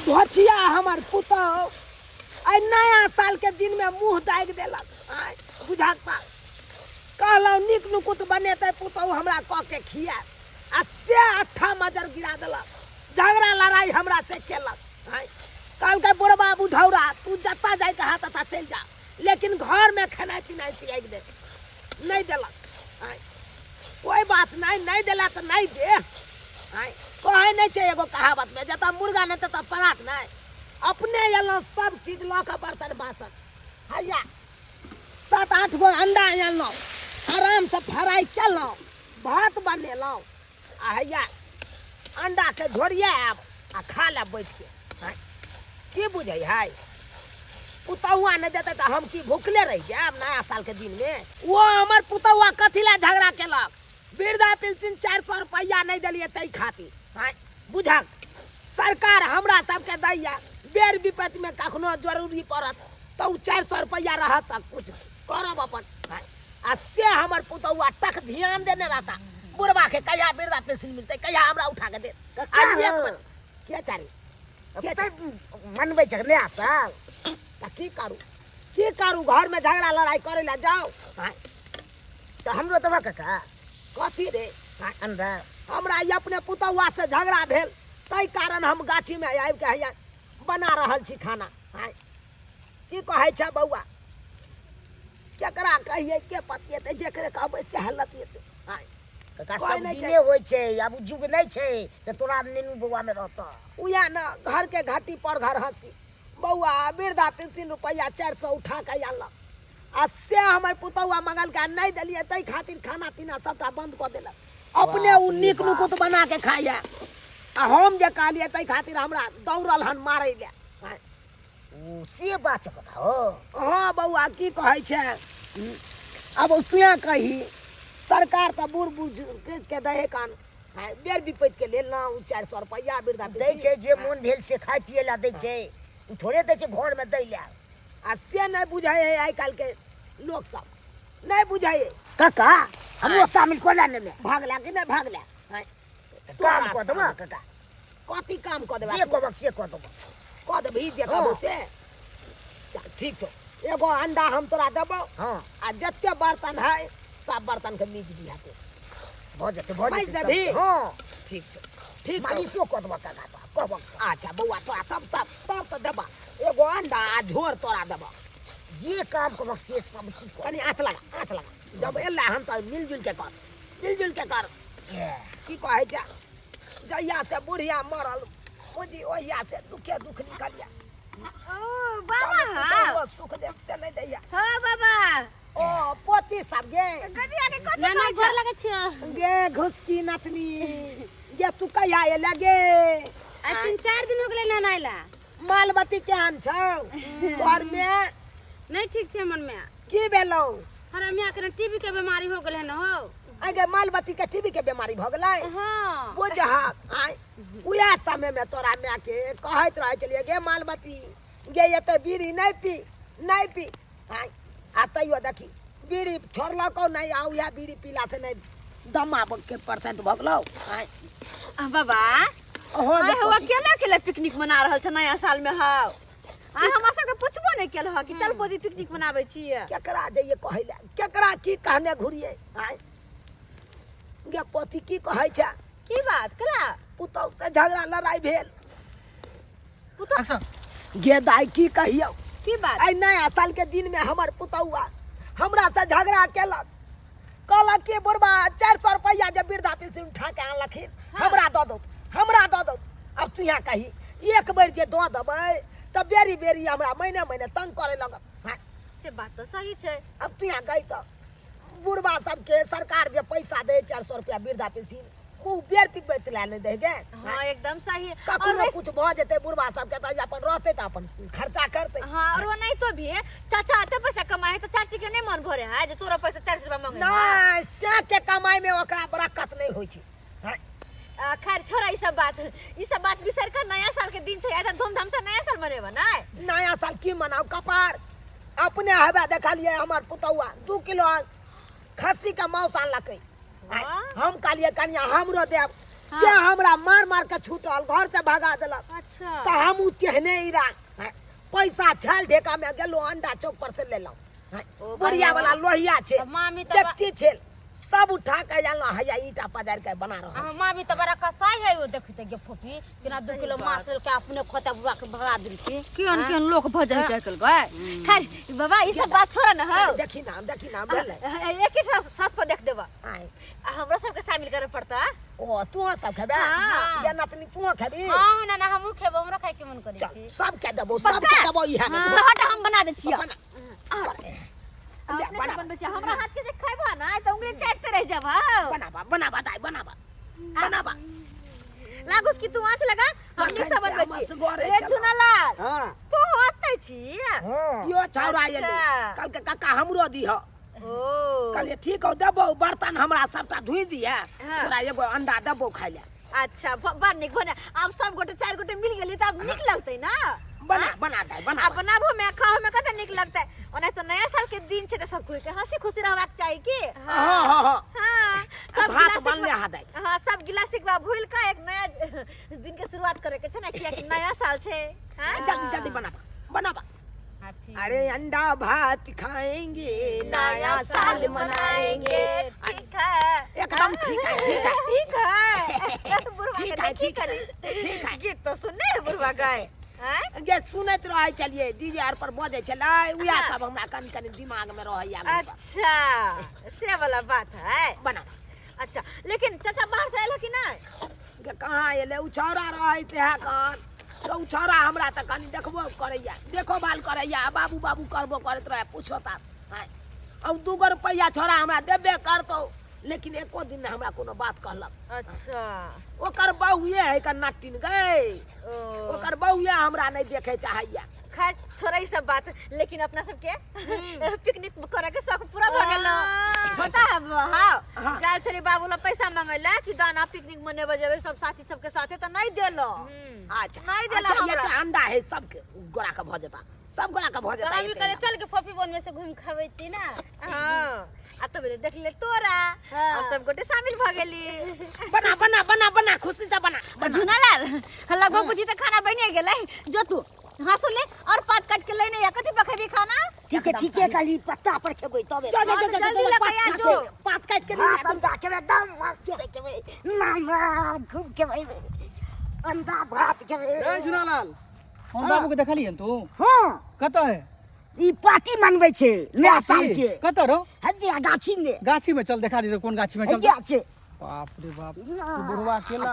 धोचिया हमर पुतहु आइ नया साल के दिन में मुंह दागि देलक। आइ बुझाक कहलहुँ नीक नुकुत बनेतै पुतहु हमरा कऽ के खियाएत, आ से अट्ठा मजर गिरा देलक। झगड़ा लड़ाइ हमरा से केलक। आइ कहलकै बुढ़बा बुढ़ौरा तू जतऽ जाइके हाथ ततऽ चलि जा, लेकिन घरमे खेनाइ पिनाइ त्यागि दे। नहि देलक। आइ कोइ बात नहि, नहि देला तऽ नहि दे। आइ कहै नहि छै एगो कहावतमे, जतऽ मुर्गा नहि ततऽ परात नहि। अपने एलहुँ सब चीज लऽ कऽ बर्तन बासन, हैया 7-8 गो अंडा अनलहुँ, आरामसँ फ्राइ केलहुँ, भात बनेलहुँ, आ हैया अंडाके झोरिया आयब आ खा लेब बैठके। आँय, की बुझै है पुतहुआ नहि देतै तऽ हम की भुखले रहि जायब नया सालके दिनमे? ओ हमर पुतहुआ कथी लए झगड़ा केलक? वृद्धा पेंशन 400 रुपैआ नहि देलियै ताहि खातिर। आँय बुझक, सरकार हमरा सबके दैया, बेर विपत्तिमे कखनो जरूरी पड़त तऽ ओ 400 रुपैआ रहत तऽ किछु करब अपन। आँय, आ से हमर पुतहुआ तक ध्यान देने रहता बुढ़बा के, कहिया वृद्धा पेंशन मिलतै, कहिया हमरा उठा के देत। कक्का आ एक हौ। बेर के चारी के तै मनबै छै नया साल? तऽ की करू, की करू, घरमे झगड़ा लड़ाइ करै लए जाउ? आँय तऽ हमरो देबऽ कका। कथी रे? आँय अंडा। हमरा ई अपने पुतहुआ से झगड़ा भेल ताहि कारण हम गाछीमे आबिके हैया बना रहल छी खाना। आँय की कहै छै बौआ, केकरा कहियै के पतिएतै, जेकरे कहबै सएह लतिएतै। आँय कका कोइ सब नहि छै। दिने होइ छै, आब उ जुग नहि छै से तोरा नीनू बौआ मे रहतऽ। उएह ने घर के घाटी पर घर हंसी। बौआ वृद्धा पेंशन रुपैआ 400 उठा के आनलक, आ से हमर पुतहुआ मंगलके नहि देलियै ताहि खातिर खाना पीना सबटा बंद कऽ देलक। अपने उ बाप रे नीक बाप। नुकुत बना के खाइया, आ हम जे कहलियै ताहि खातिर हमरा दौड़ल हन मारै लए। आँय। ओ से बात छै कका हो। हाँ बौआ की कहै छै, अब तुए कही, सरकार तऽ बूढ़ बुजुर्ग के दै है कान। हाँ, बेर विपैत के लेल ना उ 400 रुपैआ वृद्धा दै छै, जे मोन भेल से खाय पिए ला दै छै, उ थोड़े दै छै घर में दै ला। आ से नहि बुझै है आइ काल्हि के लोक सब, नहि बुझै है। कका हमरो शामिल कऽ ले ने। भागला कि नहि भागला? हाँ। काम कऽ देबऽ कका। कथी काम कऽ देबऽ? जे कहबक से कऽ देबऽ। कऽ देबही जे कहबो से? चल ठीक छौ, एगो अंडा हम तोरा देबौ। हाँ। आ जते बर्तन है सब बर्तन के मीज दिहा तू। भऽ जेतै, भऽ माजि जेतै सब। देबही? हाँ। ठीक छौ, ठीक छौ। मालिशो कऽ देबऽ कका, तोरा कहबक। अच्छा बौआ तोरा तब तब तब तऽ देबऽ एगो अंडा आ झोर तोरा देबऽ। जे काम कहबक से सब की कर। कनी आँच लगा, आँच लगा। जब एला हम तऽ मिलजुल के कर, मिलजुल के कर। की कहै छै, जहिया से बुढ़िया मरल बुझी ओहिया से दुखे दुख निकलिया। ओ बाबा पुतहुओ सुख देख से नहि दैया। हाँ बाबा। ओ पोती सब गे। गदिया के कथी नाना, कहै गोर छै? लगै छियौ। गे घुसकी नतनी गे, तू कहिया एले गे? आइ 3-4 दिन हो गेलै नाना अयला। मालवती केहन छौ तोहर में? नहि ठीक छै हमर माय। की भेलौ? हमरा माय के टीबी के बीमारी हो गेलै हन हो। आइ गे मालवती के टीबी के बीमारी भऽ गेलै? हाँ। बुझहक आइ उएह समय में तोरा माय के कहैत रहै छलियै गे मालवती गे एते बीड़ी नहि पी, नहि पी। आइ आ तैयो देखी बीड़ी छोड़लकौ नहि, आ उएह बीड़ी पीला से नहि दमा के परसेंट भऽ गेलौ। आइ आ बाबा, हाँ, आइ देखो हवा की। केला केला पिकनिक मना रहल छै नया साल में हौ? आ हमरा सबके पुछबो नहि केल हँ कि चल बोदी पिकनिक मनाबै छियै। केकरा जइए कहै लए, केकरा की कहने घुरिए? आइ गे पोती की कहै छै? की बात कला? पुतहु से झगड़ा लड़ाई भेल। पुतहु गे दाइ की कहियौ? की बात? आइ नया साल के दिन में हमर पुतहुआ हमरा से झगड़ा केलक, कहलक कि बुढ़बा 400 रुपैआ जे वृद्धा पेंशन उठा के आनलखिन। हाँ। हमरा दऽ दौ, हमरा दऽ दौ। अब तू यहाँ कही, एक बेर जे दऽ देबै तऽ बेरी बेरी हमरा महीने महीने तंग करे लगत। हाँ। से बात तऽ सही छै। अब तू यहाँ गई तऽ बुढ़बा सबके सरकार जे पैसा दे 400 रुपया वृद्धा पेंशन, ओ बेर पिबैत लए नहि दै गे। हाँ एकदम सही। कखनो और कुछ भऽ जेतै बुढ़बा सबके तऽ अपन रहतै तऽ अपन खर्चा करतै। हाँ, और वो नहीं तो भी चाचा एते पैसा कमाए है तो चाची के नहीं मन भरे है जे तोरा पैसा 400 रुपया मांगे है। नहीं, से के कमाई में ओकरा बरकत नहीं होइ छै। हाँ। खैर छोड़ा ई सब बात, ई सब बात बिसर कर नया साल के दिन छै, एकदम धूमधाम से नया साल मनेबा नै? नया साल की मनाउ कपार, अपने हवा देखलिए हमर पुतौआ 2 किलो खस्सी के मांस आनलकै। वाह। हम कहलिए कनिया हमरो देब, से हमरा मार मार के छूटल, घर से भगा देलक। अच्छा। तऽ हम उ तेहने इरा पैसा छल ढेका में गेलो, अंडा चौक पर से लेलहुँ। ओ बुढ़िया वाला लोहिया छै, मामी तऽ देखती छै, सब उठा के आनलहुँ, हैया ईंटा पजारि के बना रहल हमर छी। मामी तऽ बड़ा कसाई है। ओ देखते गे फूफी, केना 2 किलो मांस लेलकै, अपने खोता बुआ के भगा देलकै। केहन केहन लोक भऽ जाइ छै आइकाल्हि गै। खैर बाबा, ई सब बात छोड़ न हौ। देखी ना, देखी ना, भेलै। एक साथ पर देख देबा। आँय। आ हमरा सबके शामिल करे पड़ता। ओ तू सब खेबे? हाँ। या नतनी, तू खेबी? हाँ नाना, हमहूँ खेबो, हमरा खाय के मन करै चल छै। सबके देबो, सबके देबो इएह में। तऽ हट, हम बना दै छियै। बना। अपने बना। से बनबै छियै। हमरा हाथ के जे खैबा ना तऽ उंगली चाटते रह जाबा। बनाबा, बनाबा दाइ, बनाबा, बनाबा। लागुस कि तू आँच लगा, हम नीक से बनबै छी। असगरे रे चला। चुनालाल, हाँ। तू होते छी? हाँ। यो छौड़ा एलै। अच्छा। कहलकै काका हमरो दीह। ओ। कहलियै ठीक हौ, देबौ। बर्तन हमरा सबटा धोइ दिहे, हाँ। तोरा एगो अंडा देबौ खाइ लए। अच्छा, बड़ नीक बना। आब सब गोटे, चारि गोटे मिल गेली तऽ आब नीक लगतै ना। बना, बना दाइ, बना। आ बनाबो में, खाओ में कते नीक लगतै। ओना तऽ नया साल के दिन छै तऽ सब कोई के हंसी खुशी रहबाक चाही की। हाँ हाँ हाँ। हाँ, सब भात गिला बनले सिकवा हा दाइ। हाँ, सब गिला सिकवा भूल के एक नया दिन के शुरुआत करे के छै ना, कियाकि नया साल छै। हाँ। जल्दी जल्दी बनाबा, बनाबा। आ फिर अरे अंडा भात खाएंगे, नया साल मनाएंगे। ठीक है। एकदम ठीक है, ठीक है। ठीक है बुढ़वा के। ठीक है, देखी ठीक है, करी। ठीक है। गीत तो सुनने है बुढ़वा गाय हैं? जे सुनैत रहै छलियै, डीजे आर पर बजै छलै, उएह हाँ। सब हमरा कनि कनि दिमाग में रहैया। अच्छा, से वाला बात है। बना। अच्छा, लेकिन चाचा बाहर से आयल कि नहीं? के कहाँ एलै, उ छौड़ा रहै तेहा कन तऽ उ छौड़ा हमरा तऽ कनि देखबो करैया, देखो भाल करैया, आ बाबू बाबू करबो करैत रहै, पूछो ता आँय। अब 2 गो रुपैआ छौड़ा हमरा देबे करतौ, लेकिन एको दिन नहि हमरा कोनो बात कहलक। अच्छा। ओकर बहुए है का नाटिन गै। ओ। ओकर बहुए हमरा नहि देखे चाहैया। खैर छोड़ा ई सब बात, लेकिन अपना सबके पिकनिक करे के शौक पूरा भऽ गेल। पता है हाँ? हाँ। गेल छली बाबू ला पैसा मंगैला कि दाना पिकनिक मनेबे जेबै सब साथी सबके साथे, तऽ नहीं देलो। अच्छा। नहि देला अच्छा। हमरा। एते अंडा है, सबके गोरा के भऽ जेता, सब गोरा के भऽ तऽ जेता। हम एते कहले अंडा। चल के फफी बन में से घूम खाबै छी ना। हाँ, आ तब देख ले तोरा। हाँ। और सब गोटे शामिल भऽ गेली। बना, बना, बना, बना, खुशी से बना, बना। झुनालाल, लगभग बुझी तऽ खाना बनिए गेलै। जो तू हाँसू ले और पात काट के लेने आ। कथी पर खेबी खाना? ठीक है, ठीक है, खाली पत्ता पर खेबै तबे। जो, जो, हाँ, जो, तऽ जो, जल्दी जो, लऽ पात के आ, काट जो। के, पात काट के भात ले आ। अंडा खेबै, एकदम मस्त से खेबै ना ना, खूब खेबै, अंडा भात खेबै। ए झुनालाल, हम बाबू के देखलियन तू? हाँ। कतऽ है? ई पार्टी मनबै छै नया साल के। कतऽ रहो? हदिया गाछी ने। गाछी में चल, देखा दी कोन गाछी में, चल। हदिया छै। बाप रे बाप, तू बुढ़वा अकेला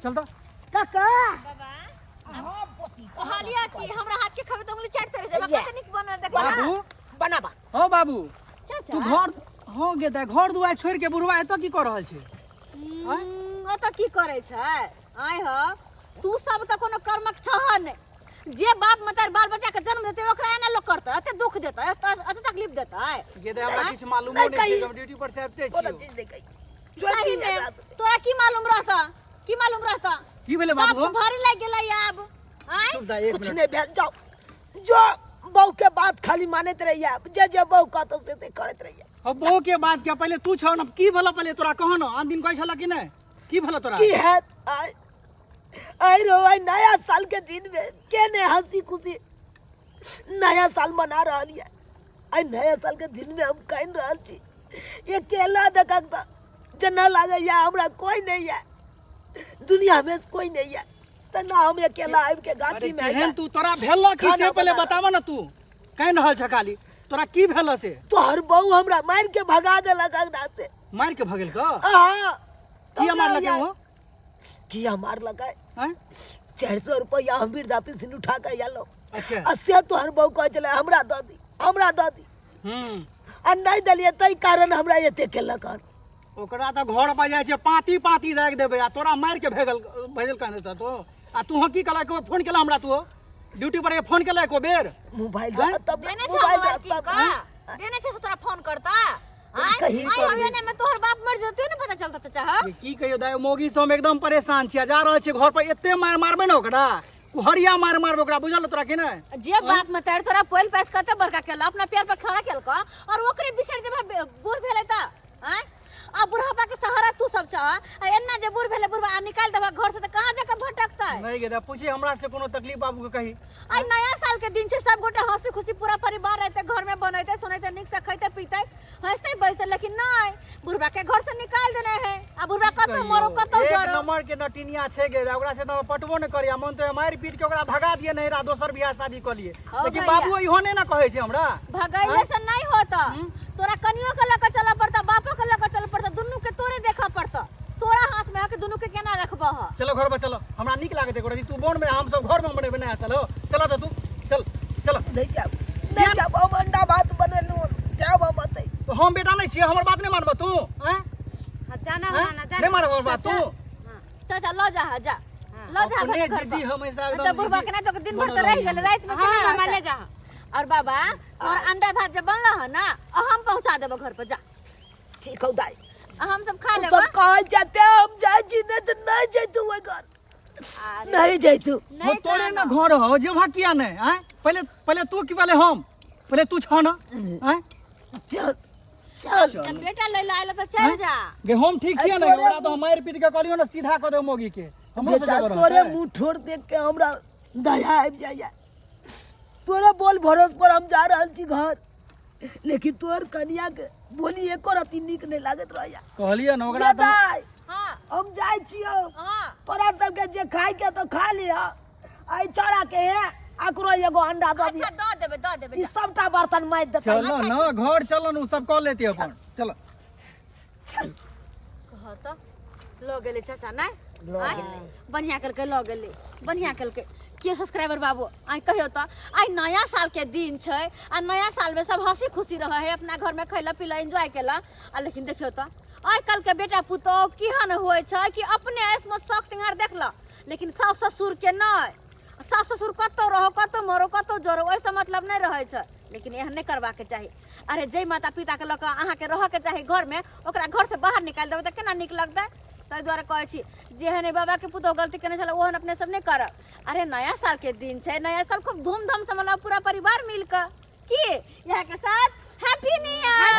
चल तऽ। काका। कहलिया कि हमरा हाथ के खेबै तऽ उंगली चाटते रह जेबै। हैया। कते नीक बनल देख। बाबू। बनाबा। हो बाबू। चाचा। तू घर हो गे दाइ, घर दुआरि छोड़ि के बुढ़वा एतऽ की कऽ रहल छै? ओतऽ की करै छै? आय हो, तू सब तऽ कोनो कर्मक छह नहि। जे बाप मतार बाल बच्चा के जन्म देतै ओकरा एना लोक करतै? एते दुख देतै, एते एते तकलीफ देतै? गे दाइ, हमरा किछु मालूमो नहि नहि छै। कही। हम ड्यूटी पर से आबिते कोनो छियौ। चीज नहि कही। सही में तोरा की मालूम रहता, की मालूम रहता? की भेलै बाप बाबू? के भारी लागि गेलै आब। आय। चुप दाइ, एक कुछ मिनट। नहीं भेल। जाओ जो, बहू के बात खाली मानैत रहिया, जे जे बहू कहतो से से करैत रहिया। अब बहू के बात क्या, पहिले तू छौ न, की भेल पहिले तोरा कहो न। आन दिन कहै छल कि नहि, की भेल तोरा? की हैत? आय आय रो, आय नया साल के दिन में के ने हंसी खुशी नया साल मना रहल ये। आइ नया साल के दिन में हम कानि रहल छी अकेला। देखक तऽ जेना लागैया हमरा कोई नहीं है दुनिया में, कोई नहीं है, तऽ ना हम अकेला आबि के अरे गाछी में केहन तू, तोरा भेल की खाना से पहिले बना। बताब न। तू कानि रहल छ खाली, तोरा की भेल से? तोहर बहू हमरा मारि के भगा देलक अंगना से। मारि के भगेल क? हाँ। की मारलक वो? किया मारलक है? हैं? 400 रुपया हम वृद्धा पेंशन उठा के आलो। अच्छा। आ से तोहर बहू कहै छलै हमरा दऽ दी, हमरा दऽ दी। आ नहि देलियै ताहि कारण हमरा एते केलक हन। ओकरा तऽ घर पर जाइ छै, पाती पाती राखि देबै। आ तोरा मारि के भेगल भेजल कहने तऽ तो आ तू की कहला? एको फोन केला हमरा? तू ड्यूटी पर फोन केला एको बेर? मोबाइल हैं? रहत तब देने छौ मोबाइल मोबाइल रहत की तब का देने छौ से तोरा फोन करता? आय कहीं आय हवे ने में तोहर बाप मर जतौ ने पता चलता चाचा हाँ। ये की कहियो दाइ, मौगी से हम एकदम परेशान छी। आ जा रहल छी घर पर, एते मारि मारबै ने ओकरा, कुहरिया मारि मारबै ओकरा, बुझल तोरा कि नहि? जे बाप में तार तोरा पोल पैस कते बड़का केला, अपना पैर पर खड़ा केलक और ओकरे बिसर जेबा बूढ़ भेलै त आय। आ बुढ़ापा के सहारा तू सब छह आ एन्ना जे बूढ़ भेलै बुढ़बा आ निकालि देबह घर से तऽ कहाँ जाके भटकतै? नहीं गे, पूछी हमरा से कोनो तकलीफ बाबू के कही। आइ नया साल के दिन छै, सब गोटे हंसी खुशी पूरा परिवार रहते, घर में बनैते सुनैते, नीक से खैते पीते, हंसते बजते, लेकिन नहीं बुढ़बा के घर से निकाल देने है। आ बुढ़बा कतौ मरो कतौ एक जरो। नंबर के नटिनिया छै गे, ओकरा से तऽ पटबो नहि करिया, मन तऽ मारि पीट के ओकरा भगा दिए नहीं रहा, दोसर बियाह शादी कऽ लिए। हौ लेकिन भैया। बाबू इहो नहि ने कहै छै हमरा। भगैले से नहीं होता, तोरा कनियो के लऽ के चलऽ पड़ता, बापो के लऽ के चलऽ पड़ता, दुनू के तोरे देखऽ पड़ता, तोरा हाथ में है कि दुनू के केना रखबह। चलो घर पर चलो, हमरा नीक लागत एगो रति, तू बोन में हम सब घर में मनेबे नया साल हो। चलो तो तू चल चलो। नहीं जाब, नहीं जाब, हम अंडा भात बनेलहुँ, जाब हम अतै। तो हम बेटा नहीं छियै, हमर बात नहीं मानबह तू? हैं? हाँ, जाना हैं? होना ना, जाना। नहीं मानबह हमर बात तू? चाचा लऽ जा, जा लऽ जा अपने अपने घर जिद्दी पर। हमेशा तऽ एकदम बुढ़बा जिद्दी के ना तो दिन भर बनल तऽ रहि रही। गेलै, राति में हाँ, केना हमरा रहतै? ले जा। और बाबा तोहर अंडा भात जे बनल ह ना, हम पहुंचा देबो घर पर, जा। ठीक हौ दाई, आ हम सब खा तू लेबो। सब कहै जाते हम जाइ छी, नहीं तऽ नहीं जैतू ओहि घर, अरे नहीं जैतू। नहीं तोरे ना कहना। घर हो जेबहा किया नहीं? आँय पहले पहले तू की पहले हम, पहले तू छह ना? आँय चल चल। जब बेटा ले आयल तऽ चल जा। गे हम ठीक छियै ने, तोरे ओकरा तो हम मारि पीट के कहलियो ना सीधा कऽ दे मोगी के, हमरो से बेटा जबर तोरे रहतै। मुँह ठोर देख के हमरा दया आबि जाइए, तोरे बोल भरोस पर हम जा रहल छी घर, लेकिन तोहर कनिया के बोली एको रति नीक नहीं लागत रहैया। कहलियै ना ओकरा ये तो दाइ, हाँ। हम जाइ छियौ। हाँ। तोरा सबके जे खाय के तो खा लिह, एहि चौड़ा के हे अकरो एगो अंडा दऽ दिह। अच्छा दऽ देबै, दऽ देबै, ई जा। सबटा बर्तन माजि देतै। चलो ना घर चलो ना, उ सब कऽ लेती अपन, चलो। चल। कह तऽ लऽ गेलै चाचा नहि? लऽ आँय? गेलै। बढ़िया केलकै, लऽ गेलै, बढ़िया केलकै। के सब्सक्राइबर बाबू आइ कहियो तऽ आइ नया साल के दिन छै आ नया साल में सब हंसी खुशी रहे है, अपना घर में खैला पीला एंजॉय केला, आ लेकिन देखियो तऽ आइ काल्हि के बेटा पुतोह केहन होइ छै कि अपने ऐसमे शौक श्रृंगार देखलक, लेकिन साउस ससुर के नहि। सास ससुर कतौ रहो, कतौ मरो, कतौ जरो, ओहिसँ मतलब नहि रहै छै। लेकिन एहन नहि करबाक चाही। अरे जाहि माता पिताके लऽ कऽ अहाँके रहऽके चाही घरमे, ओकरा घरसँ बाहर निकालि देबै तऽ केना नीक लगतै? ताहि दुआरे कहै छी जेहन एहि बाबाके पुतोहु गलती केने छलै ओहन अपने सब नहि करब। अरे नया सालके दिन छै, नया साल खूब धूमधामसँ मनाउ पूरा परिवार मिलकऽ। की इएहके साथ हैप्पी न्यू ईयर।